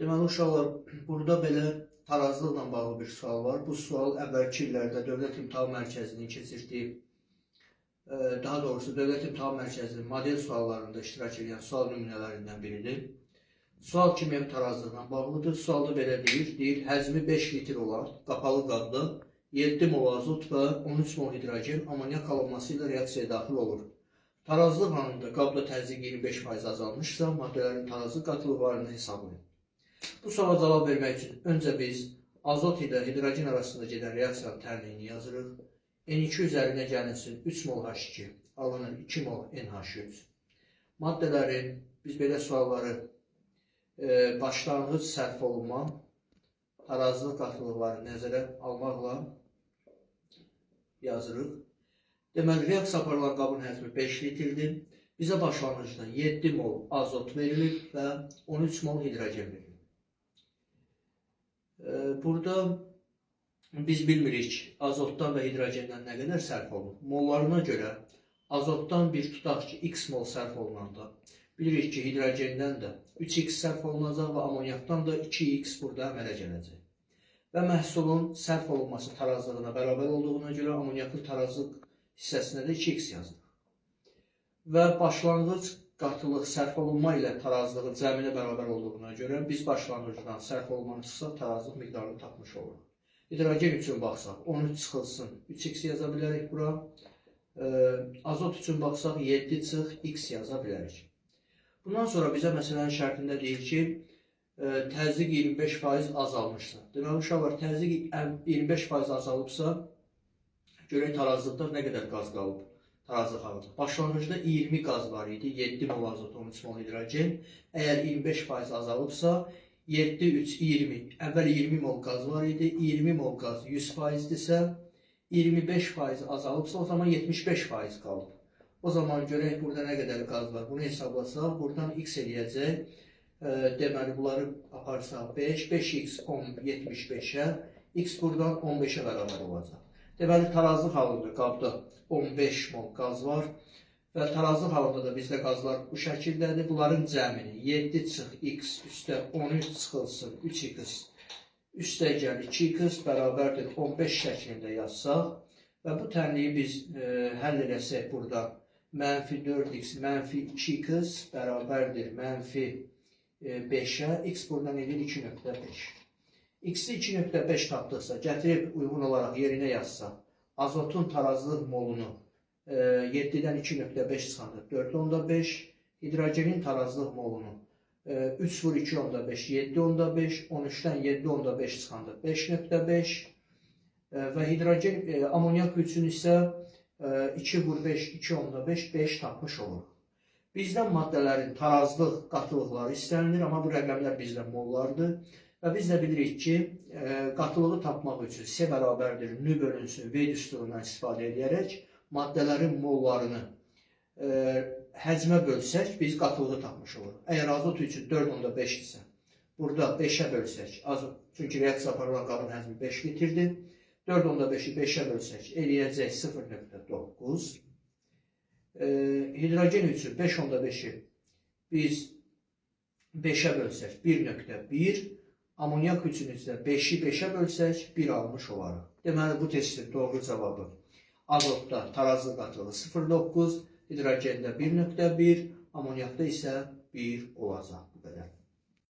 Deməli, uşaqlar, burada belə tarazlıqla bağlı bir sual var. Bu sual əvvəlki illərdə Dövlət İmtahan Mərkəzinin keçirdiyi, daha doğrusu Dövlət İmtahan Mərkəzinin model suallarında iştirak edən sual nümunələrindən biridir. Sual kimyəvi tarazlıqla bağlıdır. Sualda belə deyir, həcmi 5 litr olan qapalı qabda 7 mol azot və 13 mol hidrogen amonyak alınması ilə reaksiyaya daxil olur. Tarazlıq anında qabda təzyiq 25% azalmışsa, maddələrin tarazlıq qatılıqlarını hesablayın. Bu suala cavab vermək üçün öncə biz azot ilə hidrogen arasında gedən reaksiyanın tənliyini yazırıq. N2 üzərinə gəlinsin 3 mol H2, alınır 2 mol NH3. Maddələrin, biz belə sualları başlanğıc sərf olunma tarazlıq qatılıqlarını nəzərə almaqla yazırıq. Deməli, reaksiya aparılan qabın həcmi 5 litrdir. Bizə başlanğıcda 7 mol azot verilib və 13 mol hidrogen verilib. Burada biz bilmirik azotdan və hidrogendən nə qədər sərf olunub. Mollarına görə azotdan bir tutaq ki, x mol sərf olunanda, bilirik ki, hidrogendən də 3x sərf olunacaq və amonyakdan da 2x burada əmələ gələcək. Və məhsulun sərf olunması tarazlığına bərabər olduğuna görə amonyakın tarazlıq hissəsinə də 2x yazırıq. Və başlanğıc qatılıq sərf olunma ilə tarazlığın cəminə bərabər olduğuna görə biz başlanğıcdan sərf olunmanı çıxsaq tarazlıq miqdarını tapmış oluruq. Hidrogen üçün baxsaq 13 çıxılsın 3x yaza bilərik bura. Azot üçün baxsaq 7 çıx x yaza bilərik. Bundan sonra bizə məsələnin şərtində deyir ki, təzyiq 25% azalmışsa. Deməli, uşaqlar, təzyiq 25% azalıbsa, görək tarazlıqda nə qədər qaz qalıb. Tarazlıq halında. Başlanğıcda 20 qaz var idi. 7 mol azot, 13 mol hidrogen. Əgər 25% azalıbsa, 7, 3, 20. Əvvəl 20 mol qaz var idi. 20 mol qaz 100%dirsə, 25% azalıbsa, o zaman 75% qalıb. O zaman görək burada nə qədər qaz var. Bunu hesablasaq, buradan x eləyəcək. Deməli, bunları aparsaq 5, 5x 10, 75-ə, x buradan 15-ə bərabər olacaq. Deməli, tarazlıq halında qabda 15 mol qaz var və tarazlıq halında da bizdə qazlar bu şəkildədir. Bunların cəmini 7 çıx x üstə 13 çıxılsın 3x üstə gəl 2x bərabərdir 15 şəklində yazsaq və bu tənliyi biz həll eləsək burada mənfi 4x mənfi 2x bərabərdir mənfi 5-ə, x buradan edir 2.5. X-i 2.5 tapdıqsa, gətirib uyğun olaraq yerinə yazsaq, azotun tarazlıq molunu 7-dən 2.5 çıxanda 4.5, hidrogenin tarazlıq molunu 3 vur 2.5, 7.5, 13-dən 7.5 çıxanda 5.5 və hidrogen, amonyak üçün isə 2 vur 5, 2.5, 5 tapmış oluruq. Bizdən maddələrin tarazlıq qatılıqları istənilir, amma bu rəqəmlər bizdə mollardır. Və biz də bilirik ki, qatılığı tapmaq üçün S bərabərdir nü bölünsün V düsturundan istifadə edərək maddələrin mollarını həcmə bölsək, biz qatılığı tapmış oluruq. Əgər azot üçün 4.5-dirsə, burada 5-ə bölsək, azot, çünki reaksiya aparılan qabın həcmi 5 litrdir, 4.5-i 5-ə bölsək, eləyəcək 0.9. Hidrogen üçün 5.5-i biz 5-ə bölsək, 1.1. Amonyak üçün isə 5-i 5-ə bölsək, 1 almış olarıq. Deməli, bu testin doğru cavabı azotda tarazlıq qatılığı 0.9, hidrogendə 1.1, amonyakda isə 1 olacaq. Bu qədər.